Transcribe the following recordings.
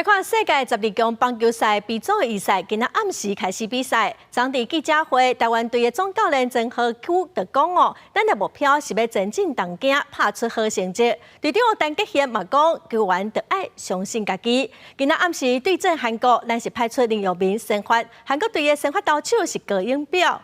來看世界十二強棒球賽 B 組預賽，今仔暗時開始比賽。昨佇記者會，台灣隊的總教練曾荷駒就講哦，咱的目標是欲前進東京，拍出好成績。隊長陳傑憲嘛講，球員著愛相信家己。今仔暗時對陣韓國，咱是派出林佑明先發，韓國隊的先發投手是高永表。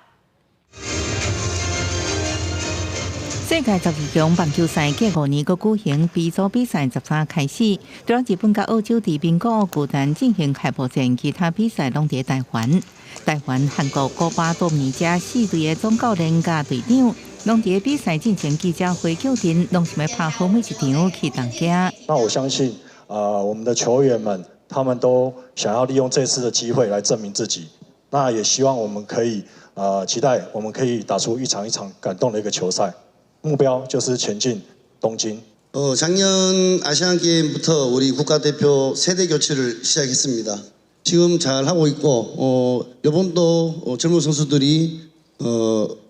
世界十二強棒球賽隔5年閣舉行 B 組比賽13開始，除了日本佮澳洲佇名古屋巨蛋進行開幕戰，其他比賽攏佇台灣。台灣、韓國、古巴、多米加四隊的總教練佮隊長，攏佇比賽進前記者會叫陣，攏想欲拍好每一場去東京。那我相信，我們的球員們，他們都想要利用這次的機會來證明自己。那也希望我們可以，期待我們可以打出一場一場感動的一個球賽。目標就是前進東京。 작년 아시안 게임부터 우리 국가대표 세대 교체를 시작했습니다. 지금 잘 하고 있고 이번도 젊은 선수들이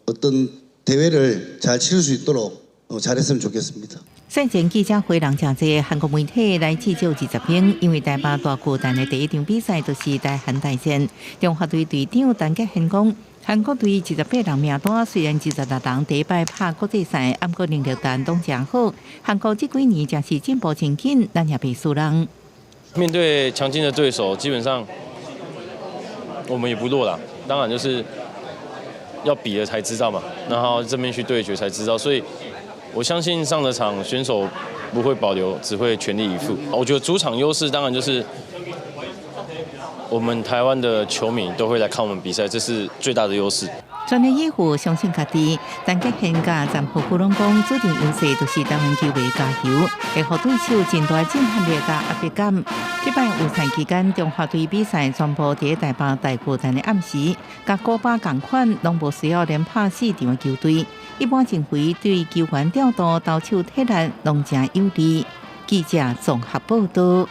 어떤 대회를 잘 치를 수 있도록 잘했으면 좋겠습니다. 賽前記者會人誠濟，韓國媒體來至少20名，因為台北大巨蛋的第一場比賽就是台韓大戰。中華隊隊長陳傑憲講，韓國隊28人名單，雖然26人第一擺拍國際賽，毋過能力單攏誠好。韓國這幾年誠是進步真緊，咱也袂輸人。面對強勁的對手，基本上我們也不弱啦。當然就是要比了才知道嘛，然後正面去對決才知道，所以我相信上了場選手不會保留，只會全力以赴。我覺得主場優勢當然就是我們台灣的球迷都會來看我們比賽，這是最大的優勢。全力以赴，相信家己。陳傑憲佮曾荷駒攏講，主場優勢就是台灣球迷加油，會予對手真大震撼力佮壓迫感。這擺預賽期間，中華隊比賽全部佇台北大巨蛋的暗時，佮古巴仝款，攏無需要連拍四場的球隊。一般認為對球員調度、投手體力攏誠有利。記者綜合報道。